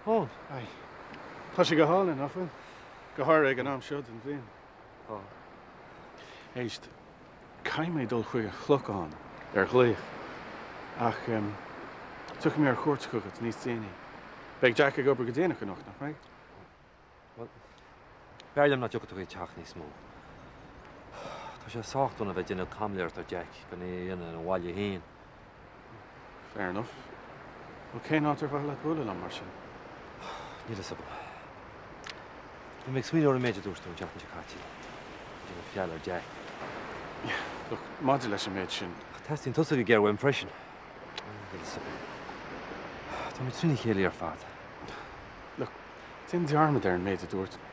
Eoin. Aye. Tá sé go hálainn, nach bhfuil? Go háirithe ag an am seo den bhliain. Tá. Éist, caithfidh mé dul chuig an Clochán ar ghlaoch. Ach tiocfaidh mé ar cuairt chugat níos déanaí. Beidh Jack ag obair go déanach anocht, nach mbeidh? Bhuel, b'fhearr liom nach dtiocfadh tú chuig an teach níos mó. Tá sé sách dona bheith ag déanamh caimiléireacht ar Jack gan é a dhéanamh ina bhaile féin. Fair enough. Bhuel, cén áit ar mhaith leat bualadh liom, mar sin? Níl a fhios agam. Bhí mé ag smaoineamh ar an méid a dúirt tú an tseachtain seo caite. Ag déanamh feall ar Jack. Look, maidir leis an méid sin. Ach teastaíonn tusa go géar uaim freisin. Níl a fhios agam. Tá mé trína chéile ar fad. Look, déan dearmad ar an méid a dúirt mé.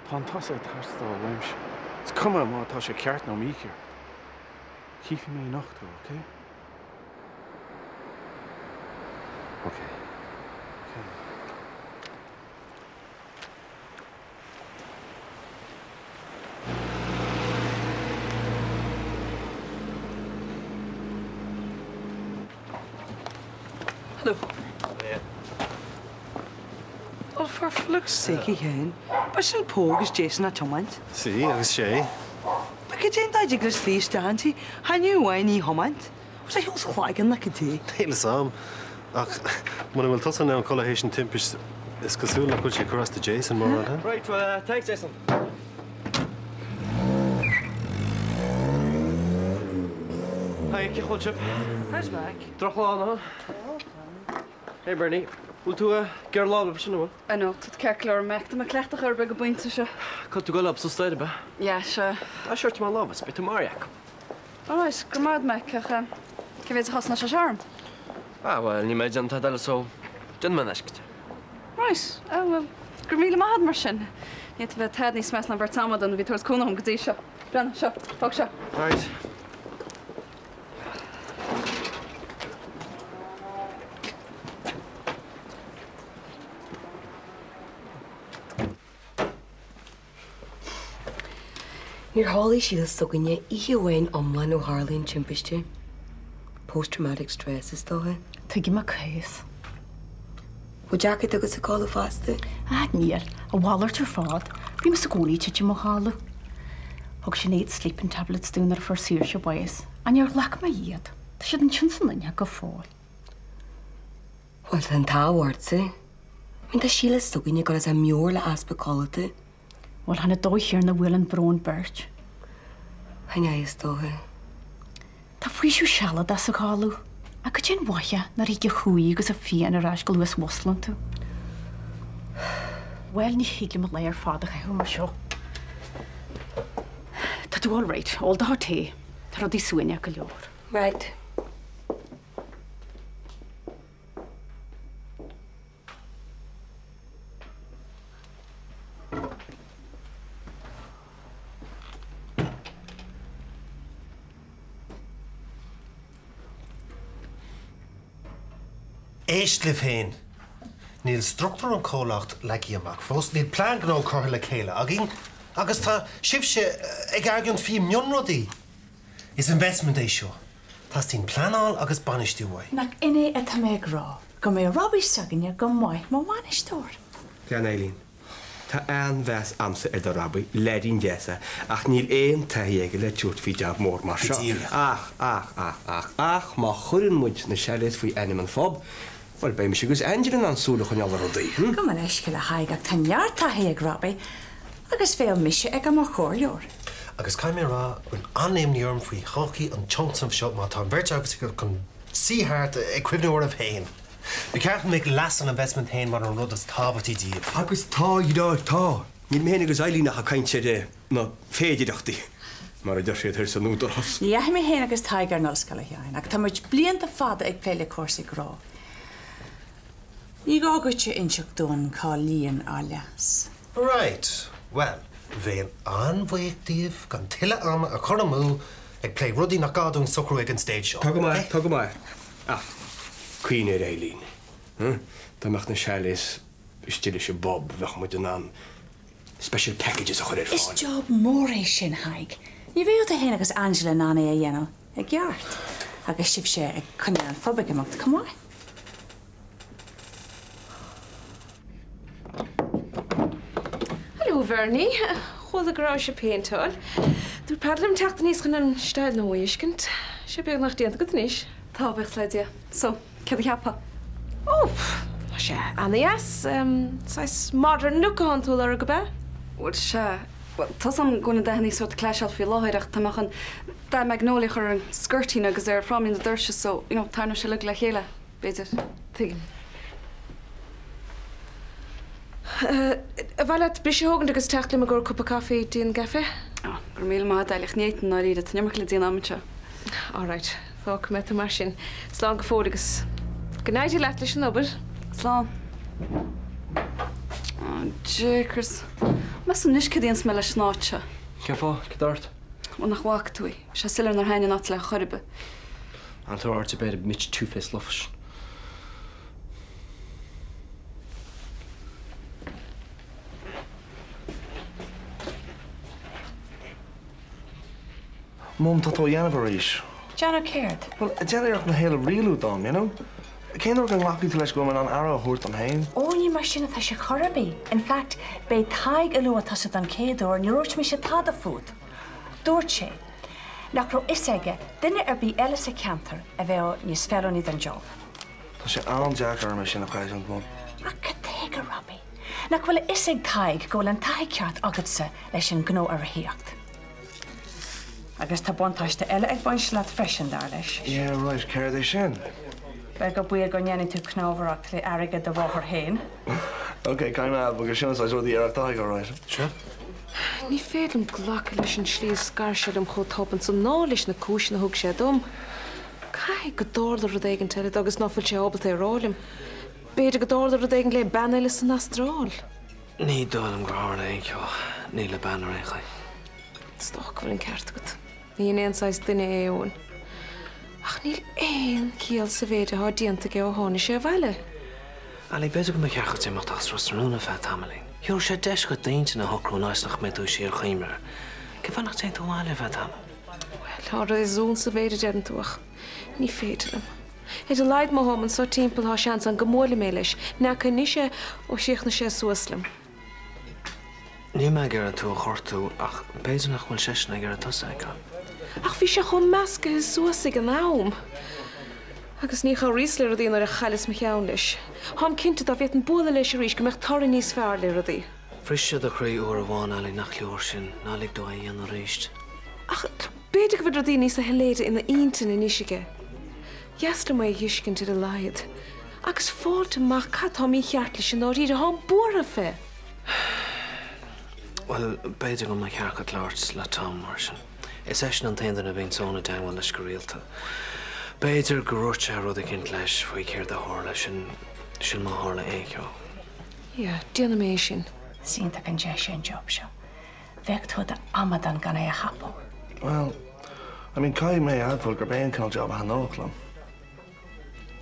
Tá an tusa ag teastáil uaimse. Is cuma má tá sé ceart nó mícheart. Chífidh mé anocht thú, ok? Ok. Ok. Hello. Oh, for fluke's sake, a Sheáin. B'shin Pól agus Jason á tiomáint. Sea, agus sé. But cad é an dóigh a dtig leis suí isteach inti, chan fhiú amháin í a thiomáint? What's a hell's cloigeann like a dé? Níl fhios a'm. Ach muna bhfuil tusa in ann codladh théis an timpist, is cosúil nach bhfuil sé ag cur as do Jason mórán, huh? Right, well, thanks Jason. Hi, cén chaoi a bhfuil sibh? How's Mac? Drochlá, ná? Hey Bernie, bhfuil tú ag iarraidh lámh leis an bhfuil? I know, tá tú ceart go leor Mac, tá mé cleachtach ar ag an bpointe seo. Caithfidh tú dul sos staighre, ab ea? Yeah, sea. Tá sure tá lámh, beidh tú maraithe acu. Alright, go raibh maith Mac, ach cé mhéad a chosnóidh sé seo orm? Ah, bhuel, níl mé ag déanamh tada eile so déanfaidh mé in aisce duit. Right, ah bhuel, go raibh míle maith agat mar sin. Ní fhéadfá bheith tada níos measa ná beirt amadán a bhí ag tabhairt cúnamh dom go dtí seo. Breathnaigh, seo, tóg seo. Right. Níor chodlaigh Síle s'againne oíche amháin iomlán ó tharla an timpiste. Post-traumatic stress, is dócha. Tuigim a cás. Bhfuil deacracht agat sa chodladh fosta? Ah, níl. A mhalairt ar fad. Bím i gcónaí ag titim i mo chodladh. Thug Sinéad sleeping tablets dúinn nuair a fuair Saoirse bás, ach níor ghlac mé iad. Tá siad ansin san fhuinneog go fóill. Bhuel, tá an t-ádh ortsa. I mean, tá Síle s'againne ag dul as a meabhair le easpa codlata. Bhuel, chan an dóigh chéanna a bhuaileann brón beirt. Chan ea, is dócha. Tá faoiseamh sealadach sa chodladh, ach cad é an mhaith é nuair a thig an chumhaidh agus an phian ar ais chomh luath is a mhusclaíonn tú? Bhuel, ní thig liom an lá ar fad a chaitheamh mar seo. Tá tú all right, ól do hot tae. Tá rudaí suaimhneach go leor. Right. Éist libh féin. Níl struchtúr an chomhlacht leagtha amach fós, níl plean gnó curtha le chéile againn agus tá sibhse ag argóint faoi mhionrudaí. Is investment é seo. Teastaíonn pleanáil agus bainistiú uaidh. Nach in é atá mé ag rá, go mbeadh Robbie s'againne go maith mar bhainisteoir. Bhean Eileen, Tá an-mheas a'msa ar do Robbie, leaidín deas é, ach níl aon taithí aige le tabhairt faoi jab mór mar Go seo. díreach. Ach, ach, ach, ach, ach, má chuireann muid na chalets faoi ainm an phub, bhuel, beidh mise agus Angela in ann súil a choinneáil ar rudaí, hm? Gabh mo leithscéal a Thaidhg ach tá neart taithí ag Robbie agus bheadh mise aige mar chomhairleoir. Agus caithfidh mé a rá go bhfuil an-imní orm faoi thodhchaí an tionscnaimh seo má tá an bheirt agaibh chun suí thart ag cuimhniú oraibh féin. Ba cheart go mbeadh leas an investment féin mar an rud is tábhachtaí díobh. Agus tá, a dheartháir, tá. Níl mé féin agus Eileen ach ag caint ar na féidireachtaí, mar a deir siad thoir san Údarás. Ní dheachaigh mé féin agus Tadhg ar an ollscoil, a Sheáin, ach tá muid blianta fada ag plé le cúrsaí gnó. Ní gá duit a inseacht dúinn cá luíonn ár leas. Right, bhuel, bheinn an-bhuíoch díobh gan tuilleadh ama a chur amú ag plé rudaí nach gá dúinn socrú ag an stage seo, Tá go maith, ok? tá go maith. Ach cuimhnigh ar Eileen, huh? Dá mbeadh na chalets istigh leis an bpub, bheadh muid in ann special packages a chur ar Is fáil. job mór é sin, Thaidhg. Ní bheadh tú féin agus Angela in ann é a dhéanamh i gceart, agus sibhse ag coinneáil an phub ag imeacht chomh maith. Bhernie. Chuala go raibh sibh ag péinteáil. Dúirt Peadar liom teacht aníos chun an steil nua a fheiscint. Tá sé beagnach déanta agat anois. Tá, buíochas le Dia. So, céard a cheapfá? Ó, tá sé ana-dheas. Saghas modern look atá tú ag lorg, ab ea? Bhuel, sea. Bhuel, tá 's agam go bhfuil na dathanna sórt ag clasháil faoi láthair ach tá mé chun dath magnolia a chur ar an scoirtín agus ar fhrámaí na doirse so, you know, tarraingeoidh sé uilig le chéile, b'fhéidir. Tuigim. Ar mhaith leat briseadh a thógaint agus teacht liom i gcomhair cupa caife dtí an gcaife? Ó, go raibh míle maith agat, Eilís, ní fhéadfainn i ndáiríre, tá an iomarca le déanamh agam anseo. Alright, fágfaidh mé tú mar sin. Slán go fóill agus go n-éirí leat leis an obair. Slán. Ó, Jakers. Meas tú anois céard a dhéanfas mé leis an áit seo? Cén fáth? Cad tá ort? Bhuel, nach bhfaca tú í? Bhí sé soiléir nár thaitin an áit léi chor ar bith. An tú ort a bit Mitch Two-Face Luffs. Mum, tá tú á dhéanamh arís. Déanamh céard? Bhuel, ag déanamh iarracht mo shaol a rialú dom, you know? Cén uair go nglacfaidh tú leis go bhfuil mé in ann aire a thabhairt dom féin? Ó, ní mar sin atá sé chor ar bith. In fact, b'é Tadhg a luaigh tusa don chéad uair, níor dhúirt mise tada fút. Dúirt sé nach raibh fhios aige duine ar bith eile sa cheantar a bheadh níos feiliúnaí don job. Tá sé an-deacair orm é sin a chreidiúint, Mum. Ach cad tuige, Robbie? Nach bhfuil a fhios ag Tadhg go bhfuil an taithí ceart agatsa leis an ngnó a reathaíocht? Agus tá buntáiste eile ag baint leat freisin, dar leis. Yeah, right, céard é sin? Beag baol go ndéanfaidh tú cnámhaireacht le airgead do mháthar féin. Ok, caithfidh mé a admháil gur sin an saghas rud a dhéarfadh Tadhg, alright. Sure. Ní féidir liom glacadh leis an slí a scar sé liom chomh tobann san ná leis na cúiseanna a thug sé dom. Caithfidh go dtarla rud éigin eile dó agus ná fuil sé ábalta é a rá liom. B'fhéidir go dtarla rud éigin le bean eile san Astráil. Ní dóigh liom gur tharla aon cheo. Ní le bean ar aon chaoi. Is dócha go bhfuil an ceart agat. Ní hin aon saghas duine é Eoin. Ach níl aon chiall sa mhéid atá déanta aige ó tháinig sé abhaile. Ali, b'fhéidir go mba cheart duit imeacht as Ros na Rún ar feadh tamaillín. Gheobhaidh sé deis agat d'intinn a shocrú in áit nach mbeidh tú ag síorchuimhneamh air. Cén fáth nach dtéann tú abhaile ar feadh tamaill? Bhuel, tá réasún sa mhéid a deireann tú ach ní féidir liom. Ar a laghad má tháim anso timpeall tá seans ann go mbuailfidh mé leis. N'fheaca anois é ó chríochnaigh sé suas liom. Níl mé ag iarraidh tú a ghortú ach b'fhéidir nach bhfuil seisean ag iarraidh tusa a fheiceáil. Ach bhí sé chomh meascaithe suas ag an am. Agus ní chabhraíos le rudaí nuair a chailleas mo cheann leis. Táim cinnte dá bhféadfainn bualadh leis arís go mbeadh toradh níos fearr le rudaí. Bhris sé do chroí uair amháin, Ali, nach leor sin? Ná lig dó é a dhéanamh arís. Ach b'fhéidir go bhfuil rudaí níosa shoiléire ina intinn anois aige. Dheas liom é a dh'fheiscint ar a laghad. Agus fáilt amach cad tá mícheart leis i ndáiríre. Táim buartha fé. Bhuel, b'fhéidir go mba cheart duit labhairt le Tom mar sin. Is eisean an t-aon duine a bhíonn Eoin i dteagmháil leis go rialta. B'fhéidir gur dhúirt sé rud eicínt leis faoi céard a tharla, sin, sin má tharla aon cheo. Yeah, déanfaidh mé é sin. Is iontach an deis é an job seo. Bheadh tú i d'amadán gan é a thapú. Bhuel, I mean, caithfidh mé a admháil gurb é an cineál job a thaitneodh liom.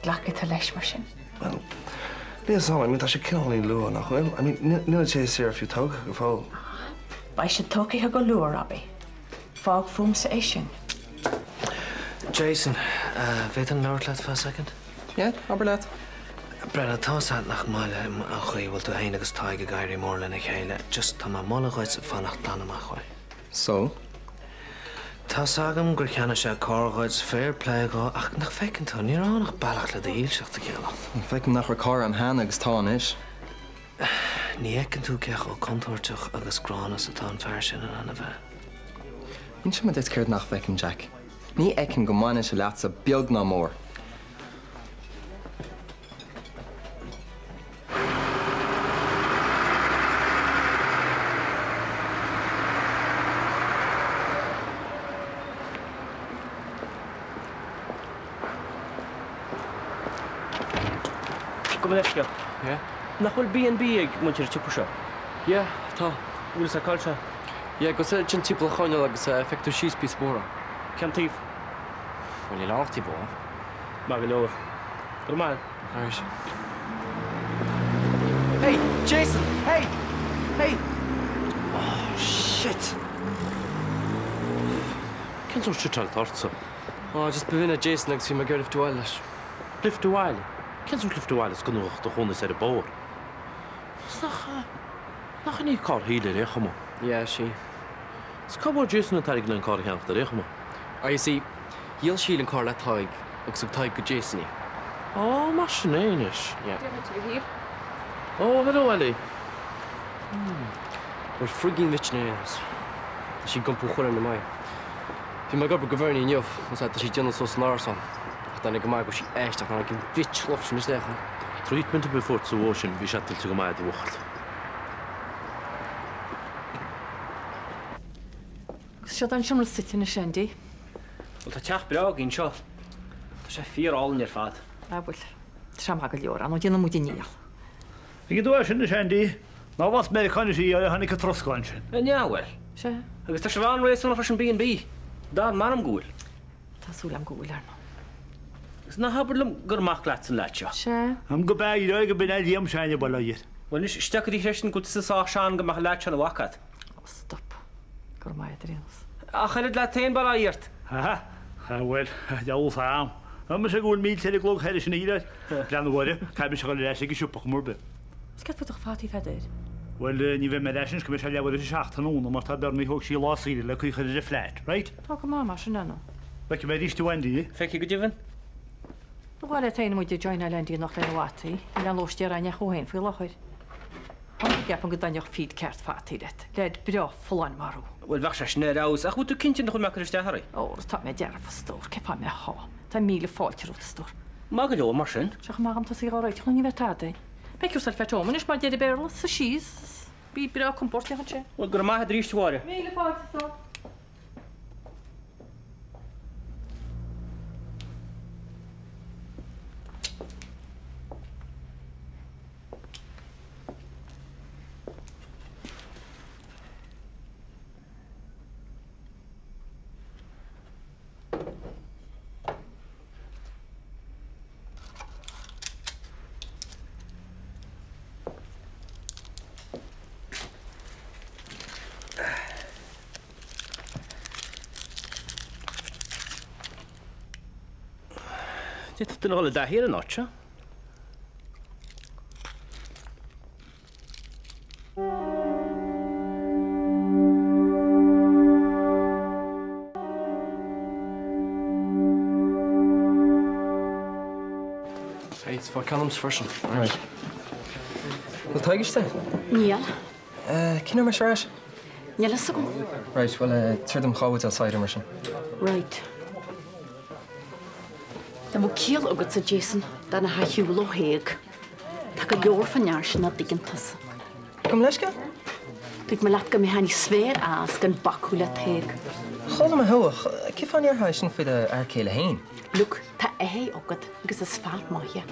Glacfaidh tú leis mar sin? Bhuel, níl 'fhios a'm, I mean, tá sé cineáilín luath, nach bhfuil? I mean, níl na tithe saora fiú tógtha go fóill. Beidh siad tógtha go luath, Robbie. Fág fúmsa é sin. Jason, bhféadfainn labhairt leat feadh soicind? Yeah, abair leat. Brenna, tá's a't nach maith liom an chaoi a bhfuil tú fhéin agus Tadhg ag éirí mór lena chéile. Just tá mé ag moladh dhuit fanacht glan amach uaidh. So? Tá's agam gur cheannaigh sé carr dhuit, fair play dhó, ach nach bhfeiceann tú, ní raibh ann ach bealach le do dhílseacht a cheannacht. Feicim nach raibh carr a'm cheana agus tá anois. Ní fheiceann tú cé chomh contúirteach agus gránna is atá an fear sin in ann a bheith. Inseoidh mé duit céard nach bhfeicim, Jack. Ní fheicim go mbaineann sé leatsa beag ná mór. Gabh mo leithscéal. Yeah? Nach bhfuil B&B ag muintir an tsiopa seo? Yeah, tá. Bhfuil fhios agat cá bhfuil sé? Yeah, gabh soir timpeall an choirnéil agus feicfidh tú síos píosa bóthair. Cén taobh? Bhuel, níl ann ach taobh amháin. Maith go leor. Go raibh maith. Alright. Hey, Jason! Hey! Hey! Oh, shit! Cén sórt shiteáil atá ortsa? Oh, just b'shin é Jason agus bhí mé ag iarraidh lift abhaile leis. Lift abhaile? Cén sórt lift abhaile is gnóthach do chónaí ar an bóthar? Is nach. Nach in í carr Shíle ar aon chuma? Yeah, sí. Is cá bhfuair Jason an t-airgead len carr a cheannacht ar aon chuma? Ah, you see, dhíol Síle an carr le Tadhg agus thug Tadhg go Jason í. Á, mar sin é anois. Yeah. Dia dhuit, a Mhichíl. Ó, hello, Ellie. Bhuel, froigín mhit in aon nós. Tá sí ag iompú chuile na maith. Bhí mé ag obair go Bhernie inniu, agus tá sí ag déanamh suas san árasán. Ach d'éirigh go maith go raibh sí aisteach nár tháinig an bhitch fhluff sin isteach ann. Treatment ar bith a fuair tú sa bhó sin, bhí sé tuillte go maith a'd, a bhuachaill. Agus seo an seomra suite anois, Andy. Bhuel, tá teach breá againn anseo. Tá sé fíor-álainn ar fad. Ah, bhuel, tá sé maith go leor, ar ndóigh déanann muid a ndícheall. Ag tú é sin anois, Andy, ná as Meiriceá anois í a tháinig an troscán sin. An ea, bhuel. Sea. Agus tá sibh an-réasúnach leis an B&B. Dar m'anam go bhfuil. Tá súil agam go bhfuil, ar ndóigh. Agus ná habair liom gur mac leat an leaid seo. Sea. Am go b'ea í go b'in é Liam Seáin a baile air. Bhuel anois, isteach go dtí freisin go bhfuil tusa sách sean go mbeadh an leaid seo ina mhac agat. Ó stop. Go raibh maith agat ar aon nós. Ach oiread leat féin, bail ó Dhia ort. Ha, ha, bhuel, deabhal fam. Tá mise go bhfuil mílte ar an gclog thoir sin a dhíreach. Breathnú orthu, caithfidh mise a dhul ar ais ag an siopa chuma ar bith. Is céard fá do fataí Pheadair? Bhuel, ní bheidh mé ar ais anois go mbeidh sé leathuair tar éis a 7 tráthnóna mar tá Bernie thóg sí lá saoire le caoi a chur ar an flat, right? Tá go maith mar sin, ar ndóigh. Feicfidh mé arís thú Andy. Feicfidh go deimhin. Ba mhaith leat féin muid a joináil Andy anocht lena bhfataí, níl aon lóistéir againn ach thú féin faoi láthair. Tá mé ag ceapadh go dtaitneodh feed ceart fataí leat, leaid breá folláin mar thú. Bhuel, bheadh sé sin ar fheabhas, ach bhfuil tú cinnte nach bhfuil mé ag cur isteach oraibh? Óra, tá mé dearfa, a stór, cén fáth a mbeifeá? Tá míle fáilte romhat, a stór. Maith go leor mar sin. Tá sé chomh maith agam tosaí dhá réiteach nó ní bheidh tada againn. Make yourself at home anois mar deir an Béarla, suigh síos is bí breá compordach ansin. Bhuel, go raibh maith agat arís, a Mháire. Míle fáilte, a stór. D'fhéadfadh duine a dhul i dtaithí ar an áit seo. Hey, is fág ceann agamsa freisin. Alright. Bhfuil Tadhg istigh? Níl. Cén uair a mbeidh sé ar ais? Níl a fhios agam. Right, bhuel, tabhair dom cá bhfuil cider mar sin. Right. Dá mbeadh ciall agatsa, Jason, dá mbeifeá ar shiúl ó Thaidhg. Tá go leor fán fhear sin nach dtuigeann tusa. Gabh mo leithscéal? Dúirt mé leat go mbeifeá níos fearr as gan bacadh le Tadhg. Chuala mé thú ach cén fáth a ndéarfá é sin faoi do fhear céile féin? Look, tá athair agat agus is fear maith é.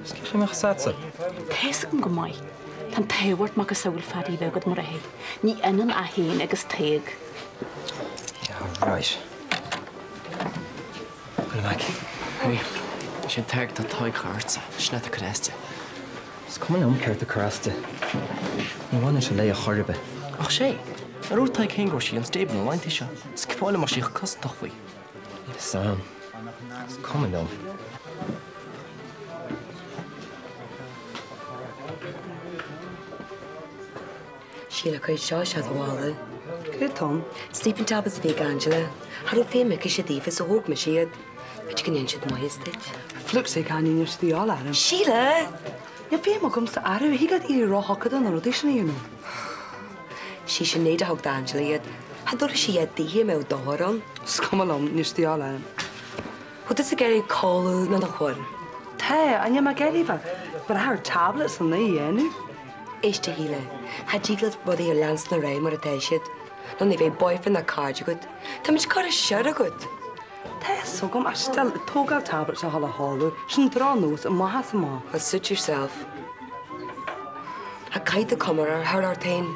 Is cén chaoi a mbeadh fhios a'dsa? Tá fhios agam go maith. Tá an t-ádh ort macasamhail fear a bheith agat mar athair. Ní ionann é féin agus Tadhg. Yeah, right. Bhuel, Mac, hey, is é an t-airgead atá Tadhg a chur ortsa, sin é atá ag cur as di. Is cuma liom céard tá ag cur as di. Ní bhaineann sé léi a chor ar bith. Ach sé, ar dhúirt Tadhg féin go raibh sí unstable na laethanta seo, is cén fáth a mbeadh sí chomh cosantach faoi? Níl fhios a'm. Is cuma liom. Síle, cuir seo isteach sa mhála. Céard atá ann? Sleeping tablets a bhí ag Angela. Cha raibh feidhm aici daofa so thóg mise iad. B'fhéidir go ndéanfaidh siad maitheas duit. Flip's sake, Annie, níl siad de dhíobháil orm. Síle! Níl feidhm agamsa orthu, thig leat éirí róthugtha do na rudaí sin a dhéanamh. Sí Sinéad a thug d'Angela iad. Cha dtabharfadh sí iad daoithi dá mbeadh dochar ann. Is cuma liom, níl siad de dhíobháil orm. Bhfuil tusa ag iarraidh codladh nó nach bhfuil? Tá, níl mé ag iarraidh bheith ag brath ar tablets lena dhéanamh. Éist a Shíle, cha dtig leat rudaí a leanstan ar aghaidh mar atá siad, nó ní bheidh boyfriend ná cairde agat. Táimid curtha siar agat. Tá fhios agam, ach still, tógáil tablets a dhul a chodladh, sin drochnós, amach as amach. Well, suit yourself. Cha caithfidh tú cuma a chur ort féin,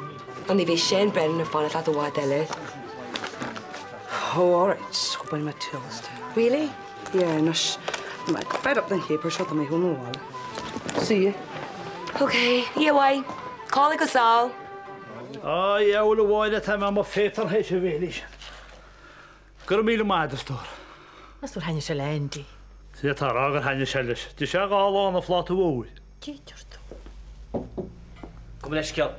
nó ní bheidh Shane Brennan ag fanacht leat i bhfad eile. Oh, alright, so bainfidh mé triail as tú. Really? Yeah, anois, tá mé fed up den chéapar seo, tá mé chun an bhaile. See you. Ok, yeah, why? Call go sall. A dheabhail a Mháire, tá mé i mo phéatar théis an bhéile sin. Go raibh míle maith agat, a stór. A stór, thaitnigh sé le Andy. Is é atá a rá gur thaitnigh sé leis. D'ith sé dhá lán an phláta mhóir. Cé deir tú? Gabh mo leithscéal.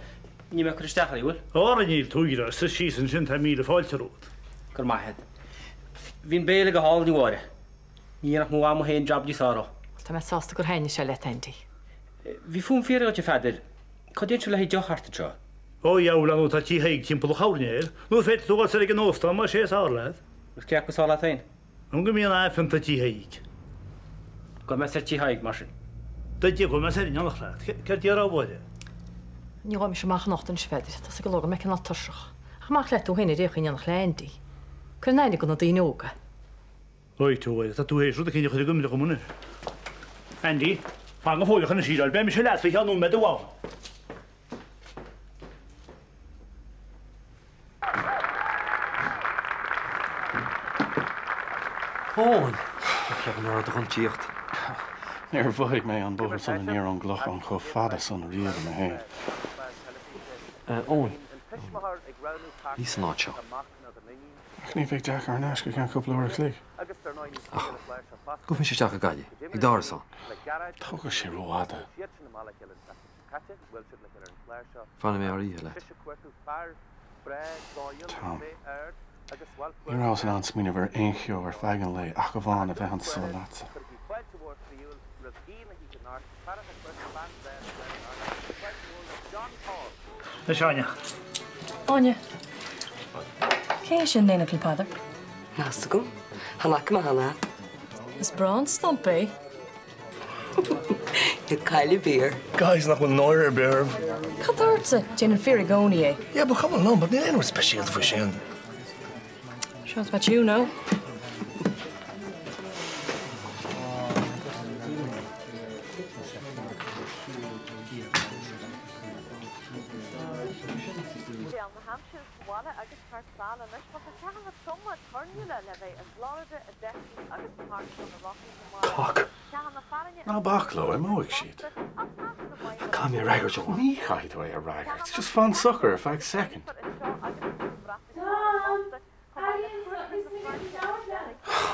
Níl mé ag cur isteach oraibh, bhfuil? Ara níl, tóg é, suigh síos ansin, tá míle fáilte romhat. Go raibh maith agat. Bhí an béile go hálainn, a Mháire. Ní dhéanfadh mo mhamó féin jab níos fearr. Tá mé sásta gur thaitnigh sé leat, Andy. Bhí fonn fiafraí díot, a Pheadair. Cá dtéann sibh le haghaidh deoch thart anseo? Ó dheabhail, ar ndóigh tá Tigh Thaidhg timpeall an choirnéil. Nó féadfaidh tú dul soir ag an óstán más é is fearr leat. Agus cé acu is fearr leat féin? An go mbíonn an-phionta Tigh Thaidhg. Gabhfaidh mé soir Tigh Thaidhg, mar sin. Dá dtiocfadh mé soir in éineacht leat, céard déarfá a Mháire? Ní ghabhfaidh mise amach anocht anois, a Pheadair. Tá 's ag an lucht go mbeidh cineál tuirseach. Ach amach leat tú féin ar aon chaoi in éineacht le Andy. Cuir in aithne do na daoine óga. Right, a Mháire, tá tú théis rud eicínt a chur i gcuimhne dhom anois. Andy, fan go fóilleach anois, a shíleáil. Beidh mise leat faoi cheann nóiméad amháin. Eoin! Ceapaim nach raibh tú chun tíocht. Níor mhothaigh mé an bóthar san aniar ón gClochán chomh fada san riamh i mo shaol. Eoin, ní san áit seo. Ach ní bheidh Jack thar n-ais go ceann cúpla uair a chloig. Ach gabhfaidh mise isteach ag Gaillimh, ag d'árasán. Tógfaidh sé rófhada. Fanfaidh mé thar oíche leat. Tom. Ní rabhas in ann smaoineamh ar aon cheo ar feadh an lae ach amháin a bheith anso leatsa. Anois, Áine. Áine. Cé hé sin in éineacht le Peadar? Meas tú? Chan fhaca mé cheana. Is breá an stump é. Níl caill ar bith air. Guys, nach bhfuil náire ar bith oraibh? Cad tá ortsa? Déanann fir i gcónaí é. Yeah, but cuma liom, but níl aon rud speisialta faoi sin. Sure, about you now. Cock. Ná bac leo, imeoidh siad. Caithfidh mé a fhreagairt, Eoin. Ní chaithfidh tú é a fhreagairt. Just fan socair ar feadh soicind.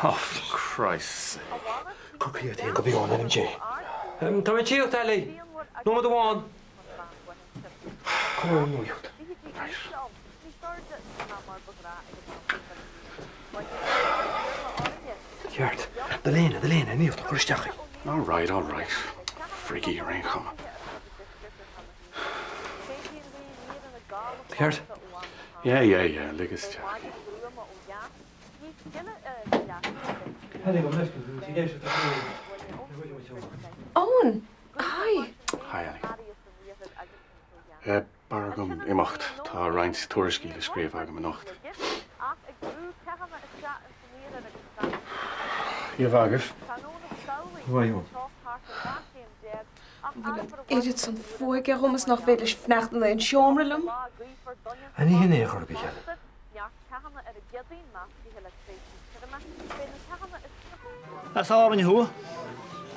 Oh, for Christ's sake. Cuir caoi ort féin go beo in ainm Dé. Tá mé ag tíocht, Ellie. Nóiméad amháin. Cuir ar an nuacht. Right. Ceart. Do léine, do léine, nuacht, cuir isteach í. All right, all right. Frig í ar aon chuma. Ceart? Yeah, yeah, yeah, lig isteach. Eoin, hi. Hi, Ellie. B'fhearr dom imeacht, tá roinnt tuairiscí le scríobh agam anocht. Dia agaibh. Mhaith Eoin. An bhfuil an oiread san fuath aige dhom is nach féidir leis fanacht in aon seomra liom? Ní hin é a chor ar bith, Ellie. As Árainn thú?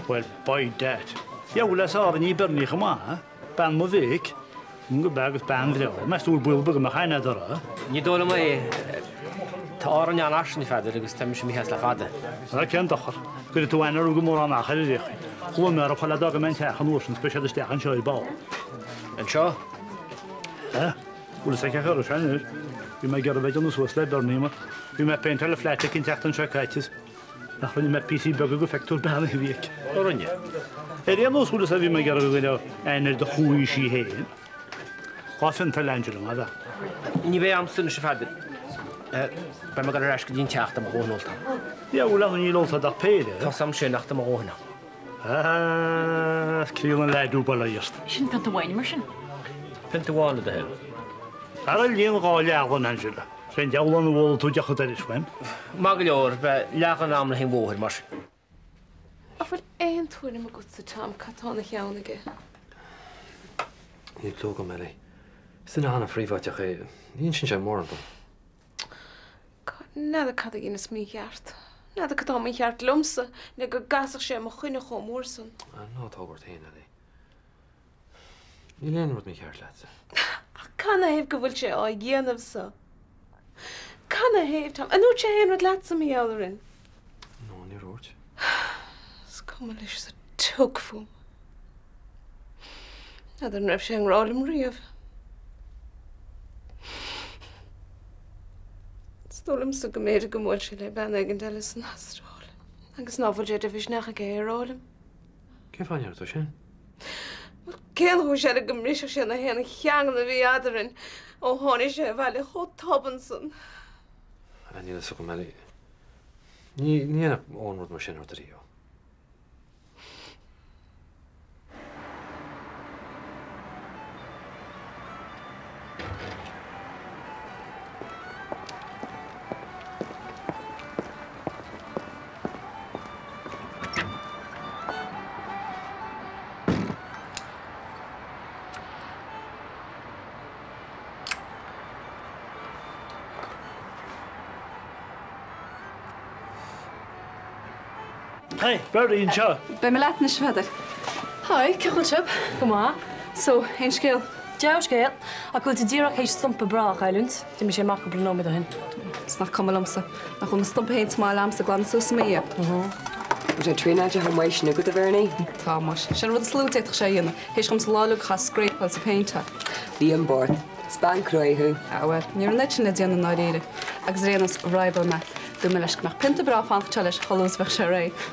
Bhuel, by dad. Dheabhail as Árainn í Bernie chomh maith, bean mo mhic. Go b'ea agus bean bhreá. Meas tú an bhfuil baol beag go mbeadh aithne agat uirthi? Ní dóigh liom é. Tá Árainn an-fhairsing, a Pheadair, agus tá mise imithe as le fada. Á, cén dochar. Cuirfidh tú aithne orthu go mórán achair ar aon chaoi. Chuala mé orthu chuile d'fhága mé an teach an uair sin, is beidh siad isteach anseo ar ball. Anseo? Sea. Bhuel, is ag a chur sin air. Bhí mé ag iarraidh bheith ag déanamh suas le Bernie mar bhí mé ag péinteáil an flat aici an tseachtain seo caite is nach rinne mé píosaí beaga de phictiúr bean a bhí aici. Ó rinne. Ar aon nós, bhuel, is bhí mé ag iarraidh go gcuirfeá aithne ar do chuaigh sí féin. Dhá phionta le Angela, má bheadh. Ní bheidh agamsa anois a Pheadair. Beidh mé ag dul ar ais go dtí an teach, tá mo dhóthain ólta. Dheabhail, ach níl ólta ach péire. Tá 'fhios a'm sin ach tá mo dhóthain ann. Ah, is críonna an leaid thú, bail ó Dhia ort. Sin pionta amháin mar sin. Pionta amháin le do thoil. Ara líon dhá leathghlan, Angela. Sé an diabhal ann a bhualadh tú deoch adeir uaim. Maith go leor, beidh leathghlan a'm le haghaidh an bhóthair, mar sin. An bhfuil aon tuairim agatsa, Tom, cad tá ina cheann aige? Níl clue agam, Ellie. Is duine an-phríobháideach é. Ní insíonn sé mórán dom. God, n'fheadar cad a dheineas mícheart. N'fheadar cad tá mícheart liomsa le go gcasfadh sé i mo choinne chomh mór san. Ná tóg ort féin, Ellie. Níl aon rud mícheart leatsa. Ach canathaobh go bhfuil sé á dhéanamh so? Canathaobh, Tom? An ndúirt sé aon rud leatsa mar gheall orainn? No, níor dhúirt. Is cuma leis sa tsioc fúm. N'fheadar an raibh sé i ngrá liom riamh. dóigh liomsa go mb'fhéidir go mbuail sé le bean éigin eile san Astráil agus ná fuil sé de mhisneach aige é a rá liom. Cén fáth a ndeir tú sin? Bhuel, cén chúis eile go mbrisfeadh sé na haon cheangal a bhí eadrainn ó tháinig sé abhaile chomh tobann san? Níl a fhios agam, Ellie. Ní dhéanfadh Eoin rud mar sin ort ariamh. Hey, Bertie anseo. Beidh mé leat anois, a Pheadair. Hi, cén chaoi a bhfuil sibh? Go maith. So, aon scéal? Dea-scéal. Ach go bhfuil tú díreach théis stumpa breá a chailliúint. D'imigh sé amach cúpla nóiméad ó shin. Is nach cuma liomsa. Nach bhfuil mo stumpa féin chomh maith liomsa ag glanadh suas i mo dhiaidh. Bhfuil sé traenáilte chomh maith sin agat, a Bhernie? Tá, muis. Sin an rud is lú a d'fhéadfadh sé a dhéanamh. Théis dhomsa lá uilig a chaitheamh scrapáil is ag péinteáil. Liam bocht. Is bean cruaidh thú. Ah bhuel, ní raibh an oiread sin le déanamh i ndáiríre. Agus ar aon nós, raidhbeáil mé. Dúirt mé leis go mbeadh pionta breá ag fanacht anseo leis chomh luath is a bheadh sé réidh.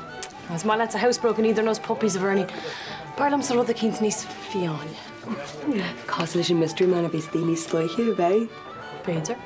Is maith leatsa housebroken iad ar nós puppies, a Bhernie. B'fhearr liomsa rud eicínt níos fiáine. Cosúil leis an mystery man a bhí istigh níos luaithe, ab ea? B'fhéidir.